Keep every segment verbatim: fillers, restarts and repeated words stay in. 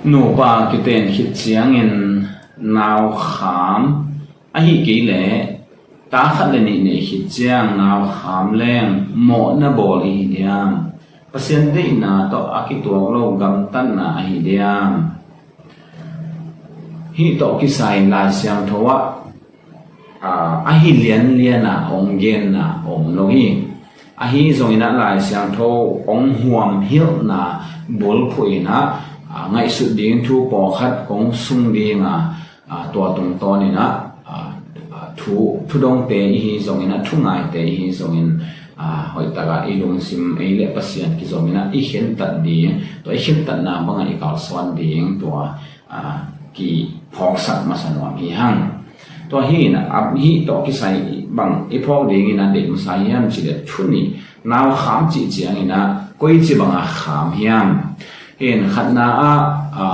Nupa kiten khit ciangin naukham, ahi kei leh ta khat le nih nei khit ciang naukham leng mawhna bawl i hi diam? Pasian deihna tawh a kituak lo gamtatna ahi diam? Hih tawh kisai Lai Siangtho ah a, ahi lianlian a hong genna om lo hi. Ahi zongin ah Lai Siangtho hong huamhilhna bulphuh in ah, a, ngaihsut ding thu pawlkhat kong sung ding a, a, tua tungtawn in ah, a, a, thu, thudongte i hi zongin ah, thungaite i hi zongin, a, hoihtakah i lungsim ei le Pasian kizom in ah i khentat ding, tua i khentatna bangah i kalsuan ding tua a, kiphawksak masa nuam hi hang. Tua hi in ah, hih tawh kisai bang i phawk dingin a deih masa hiam cih leh thu nih, naukham cih ciangin ah koici bangah kham hiam? Hi in khatna ah, a,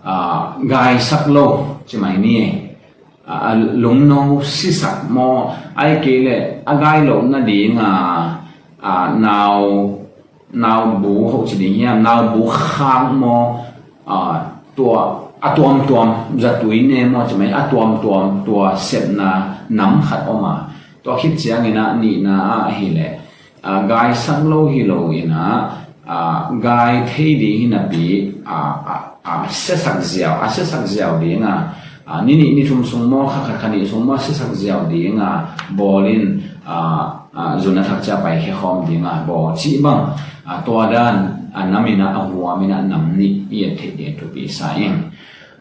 a, gaisak lo ci mai ni. A, a lungno sisak maw, ahih kei leh a gai loh nading a, a, nau, naubu hoih ci ding hiam, naubu khak maw, a, tua a tuamtuam zatui ne maw, ci mai, a tuamtuam tua sepna nam khat om a, tua khit ciangin ah nihna ah ahi leh, a, gaisak lo hi lo in ah, a, gai thei ding hi napi, a, a, a, siasak ziau, a siasak ziau ding a, a, ni nih ni thum sung maw, kha khat kha nih sung maw, siasak ziau ding a bawl in, a, a, zun a thak cia paikhia khawm ding a bawl cih bang, a, tua dan a nam in ah, a huam in ah nam nih i et theih ding thupi sa ing.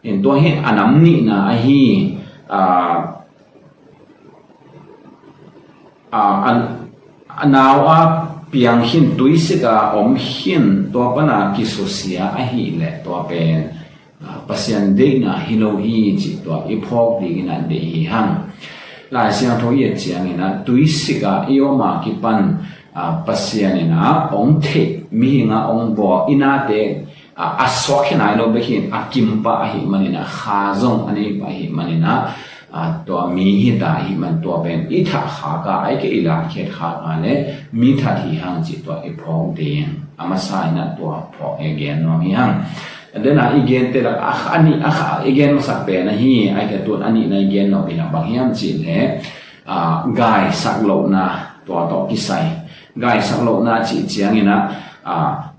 In tua hi a nam nihna ahi, a, a, a, a nau a piang khin, tuisik a om khin, tua pan a kisusia ahih leh tua pen, a, Pasian deihna hi lo hi cih tua i phawk dingin a deih hi hang. Lai Siangtho i et ciangin ah tuisik a i om a kipan, a, Pasian in ah hong theih, mihing a hong bawl, i nate a, a suak hi nai lo bek hi in, a kim pah ahih manin ah, kha zong a nei pah ahih manin ah, a, tua mi hi ta ahih man tua pen i thah khak a, ahih kei leh i lakkhiat khak a leh mi that hi hang cih tua i phawk ding. A masa in ah tua phawk i gen nuam hi hang. A, den a i gen te lak a, a nih a kha i gen masak pen ahi, ahih kei leh tun a nihna i gen nuam hi hang bang hiam cih leh, a, gaisak lohna tua tawh kisai. Gaisak lohna cih ciangin ah, a,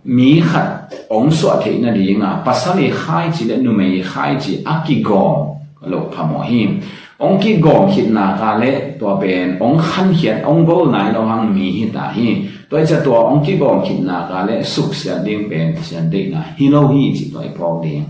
mi khat hong suah theih nading a, pasal i khaici le numei i khaici a kigawm loh phamawh hi. Hong kigawm khit nak leh tua pen hong khankhiat, hong gol nai lo hang mi hi ta hi. Tua hi ciang tua hong kigawm khit nak leh suksiat ding pen Pasian deihna hi lo hi cih tua i phawk ding.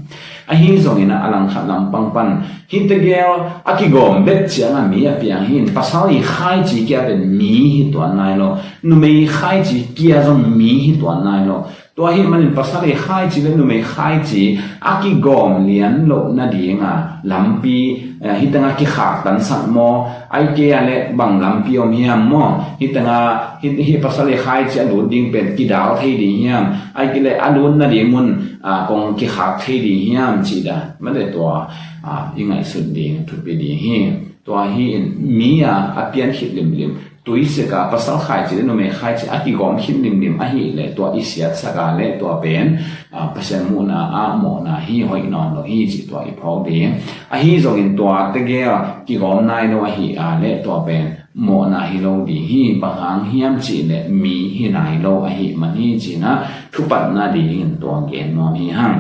Ahi zongin ah a langkhat lampang pan hih tegel a kigawm bek ciang a mi a piang hi in, pasal i khaici kia pen mi hi tuan nai lo, numei i khaici kia zong mi hi tuan nai lo. Tua ahih manin pasal i khaici le numei khaici a kigawm lian loh nading a lampi, eh, hih teng a kikhaktansak maw, ahih kei leh bang lampi om hiam maw, hih teng a, hih, hih pasal i khaici a lut ding pen kidal thei ding hiam, ahih kei leh a lut nading mun, a, kong kikhak thei ding hiam cih dan. Mate tua, a, i ngaihsut ding thupi ding hi. Tua hi in mi a, a pian khit limlim, tuisik a pasal khaici le numei khaici a kigawm khit limlim ahih leh tua i siatsak a leh tua pen, a, Pasian muhna ah mawhna hi, hoih nawn lo hi cih tua i phawk ding. Ahi zongin tua tegel kigawm nai lo ahih a leh tua pen mawhna hi lo ding hi, bang hang hiam cih leh mi hi nai lo ahih man hi ci-in ah thupatna dingin tua gen nuam hi hang.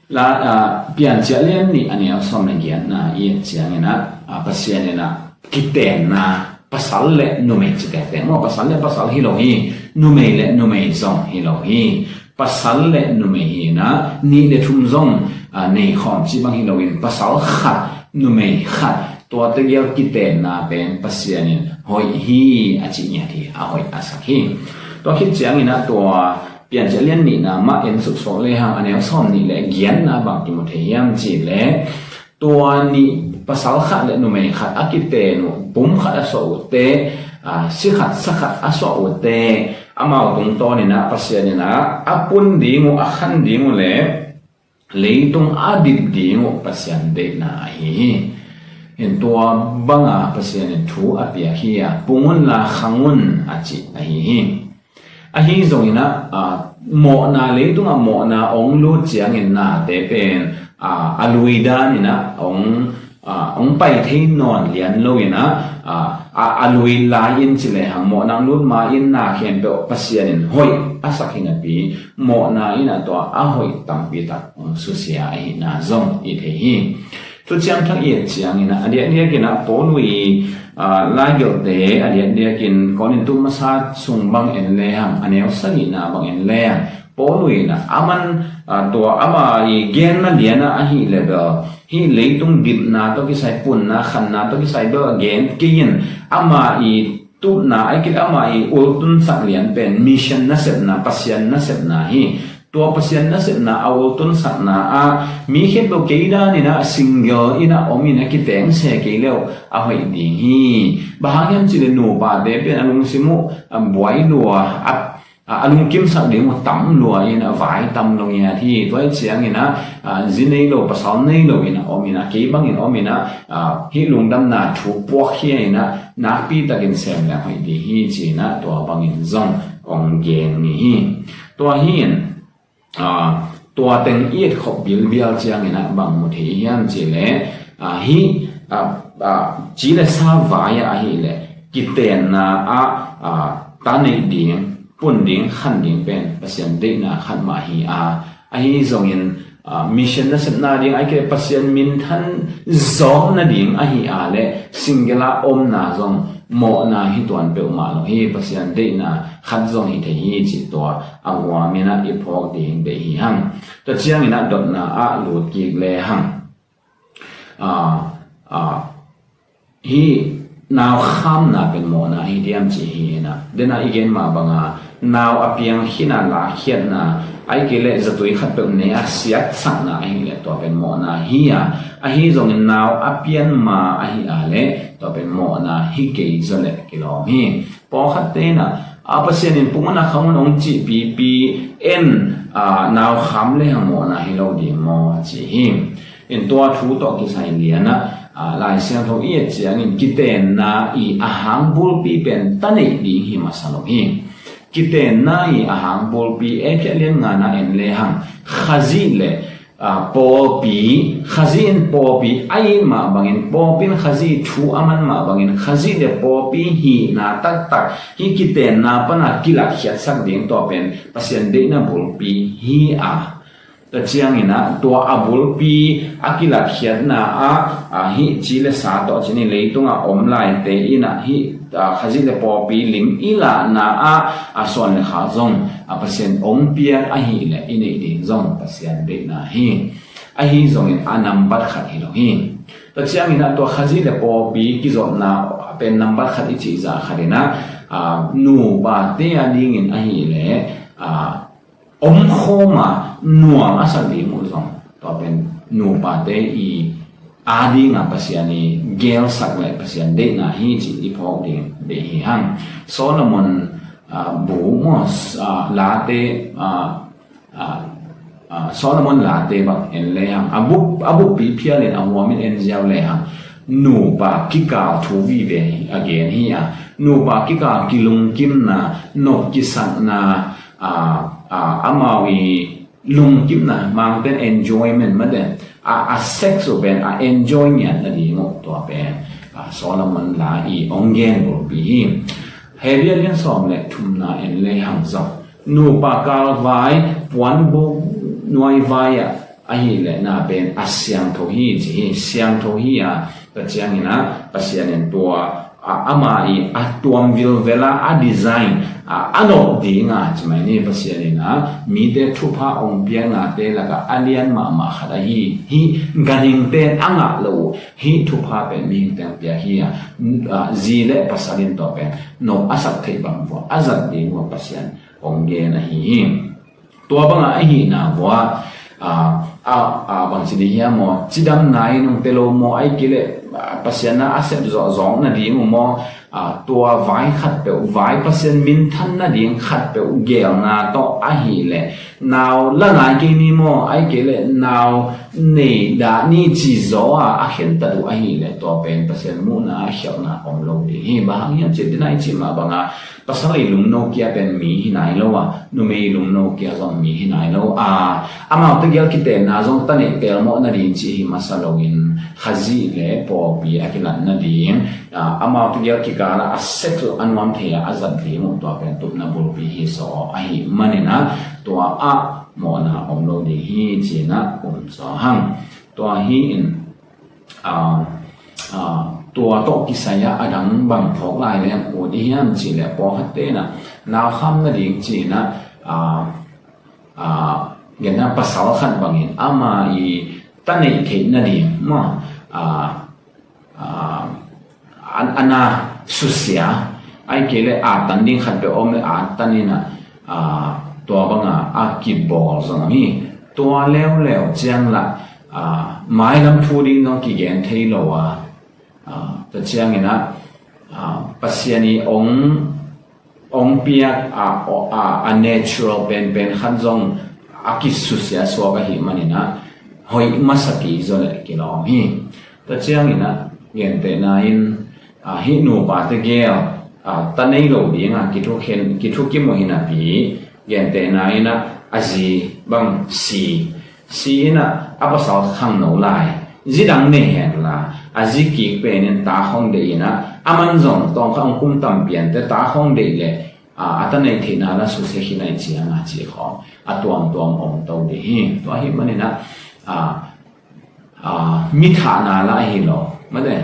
La, a, Piancil lian nih a neu sawm le giatna i et ciangin ah, a, Pasian in ah kitenna, pasal le numei ci tektek maw, pasal le pasal hi lo hi, numei le numei zong hi lo hi. Pasal le numei hi in ah, nih le thum zong, a, nei khawm ci bang hi lo in, pasal khat, numei khat, tua tegel kitenna pen Pasian in hoih hi a ci ngiat hi, a hoih a sak hi. Tua khit ciangin ah tua Piancil lian nihna mah en suksuak lehang a neu sawm nih le giatna bang kimu thei hiam cih leh, tua nih pasal khat le numei khat a kiten uh, pum khat a suah uhte, a, si khat sa khat a suah uhte, amau tungtawn in ah Pasian in ah a pun ding uh, a khan ding uh le leitung a dip ding uh Pasian deihna ahi hi. In tua banga Pasian in thu a piak hi a, pung unla khang un a cih ahi hi. Ahi zongin ah, ah, mawhna, leitungah mawhna hong lut ciangin nate pen, ah, a lui danin ah hong, ah, hong pai thei nawn lian loin ah, ah, a, a lui lai-in ci lehang mawhna hong lut ma-in na khempeuh Pasian in hoih a sak hi napi, mawhna in ah tua a hoih tampi tak hong susia ahihna zong i thei hi. Thuciam Thak i et ciangin ah, a diakdiakin ah Paul i, ah, laigelhte a diakdiakin Korintu masa sung bang en lehang, a neu sagihna bang en lehang, Paul in ah aman, ah, tua ama i genna lian ah ahih leh bel hih leitung dipna tawh kisai, punna khanna tawh kisai bel a gen kei in, ama i tutna, ahih kei leh ama i ultunsak lian pen mission nasepna, Pasian nasepna hi. Tua Pasian nasepna a ultunsakna ah mi khempeuh kei danin ah single in ah om in ah kitengse kei leh a hoih ding hi. Bang hang hiam cih leh nupate pen a lungsim uh a buai lua, a, a lungkimsak ding uh tam lua in ah vai tam lo ngiat hi. Tua hi ciangin ah, ah, zi nei lo, pasal nei lo in ah om in ah, kei bangin om in ah, ah, hih lungdamna thu puakkhia in ah nakpi takin sem leh hoih ding hi ci-in ah tua bangin zong hong gen ngei hi. Tua hi in, ah, tua teng i et khop bilbial ciangin ah bang mu thei hiam cih leh, ah, hih, ah, ah, ci le sa vai ah ahih leh kitenna ah, ah, ta neih ding, pun ding, khan ding pen Pasian deihna khat mah hi a, ahi zongin, ah, mission nasepna ding, ahih kei leh Pasian minthan zawkna ding ahih a leh single a omna zong mawhna hi tuan peuhmah lo hi. Pasian deihna khat zong hi thei hi cih tua a guam in ah i phawk ding deih hi hang. Tua ciangin ah dotna ah lut kik lehang, ah, ah, hih nau khamna pen mawhna hi diam cih hi in ah, den a i gen mah bang a nau a piang khin a lakhiatna, ahih kei leh zatui khatpeuh nei a siatsakna ahih leh tua pen mawhna hi a, ahi zongin nau a pian ma ahih a leh tua pen mawhna hi kei zaw leh kilawm hi. Pawlkhatte in ah, a, Pasian in pung un a khang un hong cih pipi en, a, nau kham lehang mawhna hi lo ding maw ci hi. In tua thu tawh kisai lian ah, a, Lai Siangtho i et ciangin kitenna i a hang bulpi pen ta neih ding hi masa lo hi. Kitenna i a hang bulpi, Efesa lian ngana en lehang Khazih le, a, pawlpi, Khazih in pawlpi a it mah bangin, pawlpi in Khazih thu a man mah bangin, Khazih le pawlpi hihna taktak hih kitenna pana kilatkhiatsak ding tua pen Pasian deihna bulpi hi a, tua ciangin ah tua a bulpi a kilatkhiatna ah, a, hih ci le sa tawh ci ni, leitungah om laite in ah hih, a, Khazih le pawlpi lim i lahna ah a suan le kha zong a Pasian hong piak ahih leh i neih ding zong Pasian deihna hi. Ahi zongin a nambat khat hi lo hi. Tua ciangin ah tua Khazih le pawlpi kizopna pen nambat khat i cih zah khat in ah, a, nupate a dingin ahih leh, a, omkhawm a nuam a sak ding uh zong tua pen nupate i a ding a Pasian i gelsak le Pasian deihna hi cih i phawk ding deih hi hang. Solomon, a, bu maw, a, late, a, a, a, Solomon late bang en lehang, a bup, a buppi phialin a huamin en ziau lehang, nupa kikal thu vive a gen hi a, nupa kikal kilungkimna, nop kisakna, a, a, amau i lungkimna, Mangten enjoyment mate, a, a sex uh pen a enjoy ngiat nading uh tua pen, a, Solomon la i hong gen bulpi hi. Hebru lian sawm le thumna en lehang zong, nupa kalvai, puanbuk nuaivai ah ahih leh na pen a siangtho hi ci hi. Siangtho hi a, tua ciangin ah Pasian in tua, a, ama i a tuam vilvel a, a design, a, a nop ding a, ci mai ni, Pasian in ah mite thupha hong piaknate lakah a lian mahmah khat ahi, hih ganhingte in a ngah lo uh hih thupha pen mihingte in piak hi a, a, zi le pasal in tua pen nop a sak theih bang vua a zat ding uh a Pasian hong gen ahi hi. Tua bangah ahihna vua, a, a, a, bangci dih hiam maw, cidamna in hong pia lo maw, ahih kei leh Pasian na a sep zawhzawh nading uh maw, tua vai khatpeuh, vai Pasian minthan nading khatpeuh gelna tawh ahileh nau la nai kei ni maw, ahih kei leh nau nei dah ni ci zaw a a khentat uh ahileh tua pen Pasian muhna a khialhna om lo ding hi. Bang hang hiam cih dina i cih mah banga pasal i lungno kia pen mi hi nai lo a, numei i lungno kia zong mi hi nai lo a, amau tegel kitenna zong ta neih pelmawh nading cih hi masa loin Khazih le pawlpi a kilat nading, amau tegel kikala a settle a nuam thei a a zat ding uh tua pen tupna bulpi hi zaw ahih maninah tua ah mawhna om lo ding hi cinah um zaw hang. Tua hi in tua tawh kisai ah a dang bang phawk lai leng ut i hiam cihleh pawlkhat tenah naukham nading cinah genna pasal khat bangin ama i ta neih theih nading maw, a na susia, ahih kei leh a tan ding khat peuh om le a tan inah tua banga a kibawl zong hi. Tua leuleu ciang lah mailam thu ding zong kigen thei lo a, tua cianginah Pasian i ong ong piak a, a, a natural penpen khat zong a kisusia suak ahih maninah hoih masa kei zaw leh kilawm hi. Tua cianginah gentehna in hih nupa tegel ta nei lo dinga kithukim uh hi napi, gentehna inah a zi bang si si inah a pasal khangno lai, zi dang nei henla a zi kik penin ta khong deih inah a man zong tawmkhat hong kum tam piante ta khong deih leh a ta neih theihna la susia khin ahi cianga cih khawng a tuamtuam om to dih hi. Tua ahih maninah mi thahna la ahi lo mate,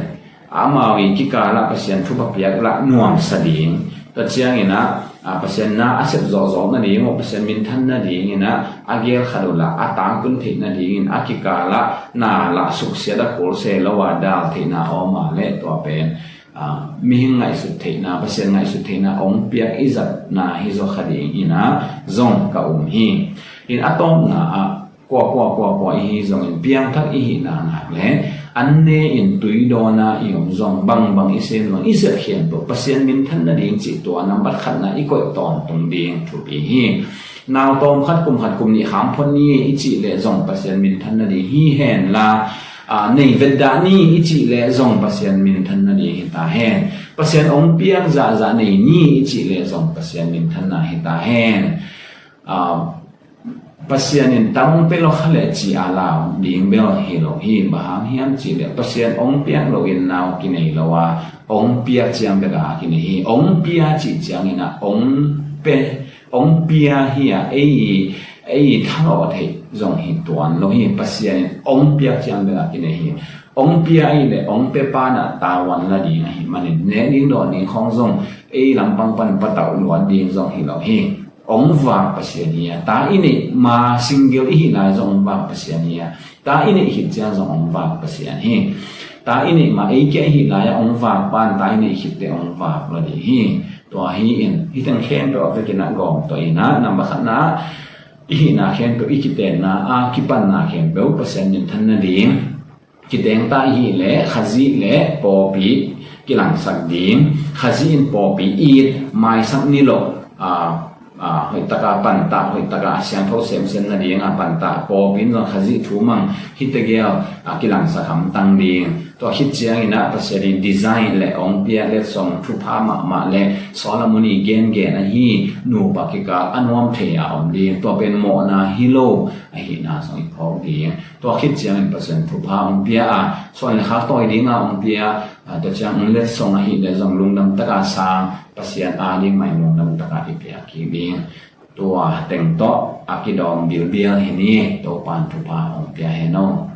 amau i kikalah Pasian thupha piak lah nuamsa ding. Tua cianginah Pasian na a sep zawhzawh nading uh, Pasian minthan nadinginah a gel khat uh lah a tangtun theih nadingin a kikalah na lah suksiat a kul se lo a dal theihna awma le tua pen mihing ngaihsut theihna, Pasian ngaihsut theihna ong piak i zatna hi zaw kha dinginah zong ka um hi. In a tawpna ah kua kua kua kua ihi zongin piangthak ihihna nak le an ne in tui dawna i om zong bangbang i sem zong i zet khempeuh Pasian minthan nading cih tua nambat khatna i koih tawntung ding thupi hi. Nau tawmkhat kum khat kum nih kham phot ni i cih leh zong Pasian minthan nading hi henla, nei vetdah ni i cih leh zong Pasian minthan nading hi ta hen. Pasian ong piak zahzah nei ni i cih leh zong Pasian minthanna hi ta hen. Pasian in tang ong pia lo kha leh ci a lau ding bel hi lo hi. Bang hang hiam cihleh Pasian ong piak loin nau kinei lo a, ong pia ciang bek a kinei hi. Ong pia cih ciangin a ong pia hi a, ei i thalawh theih zong hi tuan lo hi. Pasian in ong piak ciang bek a kinei hi. Ong pia ahih leh ong pia pa na tavuan la ding ahih manin nek ding dawn ding khawng zong ei lampang pan patauh luat ding zong hi lo hi. Ong vak Pasian hi a, ta i neih ma single i hih lai zong ong vak Pasian hi a, ta i neih khit ciang zong ong vak Pasian hi. Ta i neih ma ei kia i hih lai a ong vak pan ta i neih khitte ong vak lo ding hi. Tua hi in hih teng khempeuh a vekin a gawm tawh in a, number khatna i hihna khempeuh i kitenna a kipanna khempeuh Pasian minthan nading kiteng ta i hih leh Khazih le pawlpi kilangsak ding. Khazih in pawlpi it maisak ni lo, a, a, hoihtaka pantah, hoihtaka a siangtho semsem nading a pantah, pawlpi in zong Khazih thu mang hih tegel a kilangsak hamtang ding. Tua khit ciangin a Pasian in design le ong pia letsong thupha mahmah le Solomon i gengen ahi nupa kikal a nuam thei a om ding. Tua pen mawhna hi lo ahihna zong i phawk ding. Tua khit ciangin Pasian thupha ong pia a, suan le khak tawi dinga ong pia a, tua ciang ong letsong ahih leh zong lungdam taka sang, Pasian a ding mah in lungdam taka i pia kik ding. Tua teng tawh a kidawm bilbial hi ni. Topan thupha ong pia hen aw.